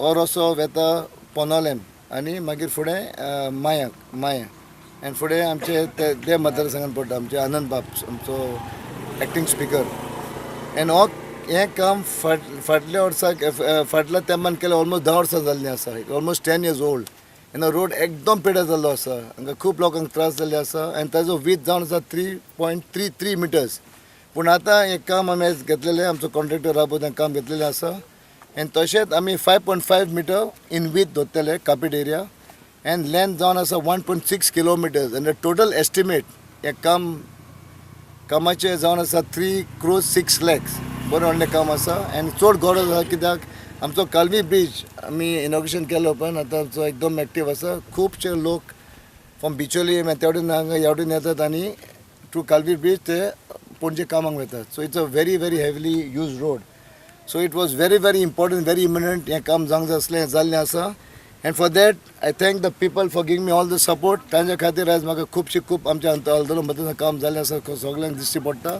हो रस्तो वेता पोनोलेम आनी मागीर फुडें मायाक माया आनी फुडें आमचे ते ते मतदारसंघान पडटा आमचे आनंद बाब, आमचो एक्टींग स्पिकर. आनी हो हें काम फाटल्या वर्साक, फाटल्या तेंपान केलें. ऑलमोस्ट 10 वर्सां जाल्लीं आसा, ऑलमोस्ट 10 इयर्स ओल्ड. आनी रोड एकदम पेड्यार जाल्लो आसा. हांगा खूब लोकांक त्रास जाल्ले आसा आनी ताजो विथ जावन आसा 3.33 मिटर्स. पूण आतां हें काम आमी आयज घेतलेलें, आमचो कॉन्ट्रॅक्टर राबोत काम घेतलेलें आसा. आनी तशेंच आमी 5.5 meter in width दवरतले कार्पेट एरिया आनी लेंथ जावन आसा 1.6 किलोमिटर्स. आनी टोटल एस्टिमेट हें कामाचें जावन आसा 3 क्रोर्स 6 लॅक्स. बरें व्हडलें काम आसा आनी चड गरज आसा, कित्याक आमचो कालवी ब्रीज आमी इनॉग्रेशन केलो उपरांत आतां आमचो एकदम एक्टीव आसा. खुबशे लोक फ्रॉम बिचोली त्या वटेन हांगा ह्या वटेन येतात आनी थ्रू कालवी ब्रीज ते पणजे कामाक वतात. So it's a very very heavily used road, so it was very very important, very imminent. हें काम जावंक जाय आसलें, जाल्लें आसा and for that I thank the people for giving me all the support. तांच्या खातीर आयज म्हाका खुबशे खूब आमच्या आल्दोना मतदार काम जाल्लें आसा, सगल्यांक दिश्टी पडटा,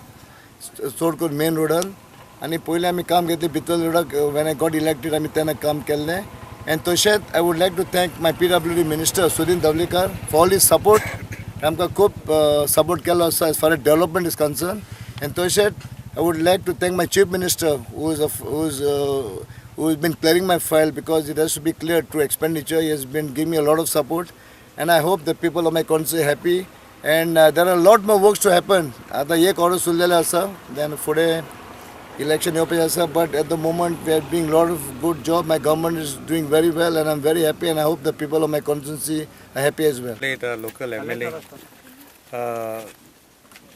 चड करून मेन रोडान. आनी पयलीं आमी काम घेतलें भितर रोडाक. When I got elected, आमी तेन्ना काम केल्लें. आनी तशेंच I would like to thank my PWD minister Sudin Dhavalikar for all his support. आमकां खूब सपोर्ट केल्लो आसा as far as development is concerned. आनी तशेंच I would like to thank my chief minister who has been clearing my file, because it has to be cleared through expenditure. He has been giving me a lot of support, and I hope the people of my country are happy. And there are a lot more works to happen. आतां एक order उरलेलें आसा, then फुडें election येवपाचें आसा, but at the moment we are doing lot of good job. My government is doing very well and I am very happy and I hope the people of my constituency are happy as well. Congratulate our local MLA.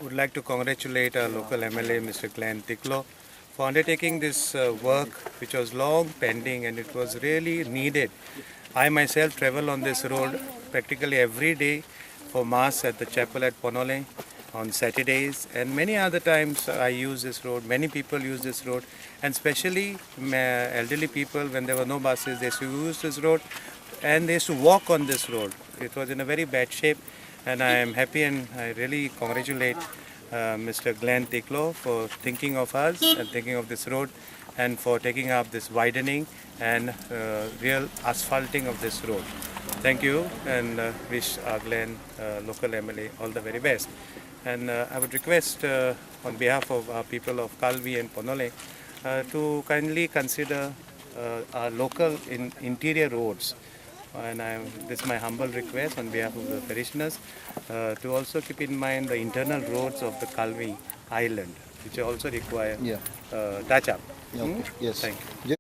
Would like to congratulate our local MLA, Mr. Glenn Ticlo, for undertaking this work, which was long pending and it was really needed. I myself travel on this road practically every day for mass at the chapel at Ponole on Saturdays, and many other times I use this road. Many people use this road, and especially elderly people, when there were no buses, they used to use this road and they used to walk on this road. It was in a very bad shape, and I am happy and I really congratulate Mr. Glenn Ticlo for thinking of us and thinking of this road and for taking up this widening and real asphalting of this road. Thank you, and wish our Glenn, local MLA, all the very best. And I would request on behalf of our people of Calvi and Ponole to kindly consider our local interior roads, and this is my humble request on behalf of the parishioners to also keep in mind the internal roads of the Calvi Island, which also require touch up. Okay. Yes. Thank you.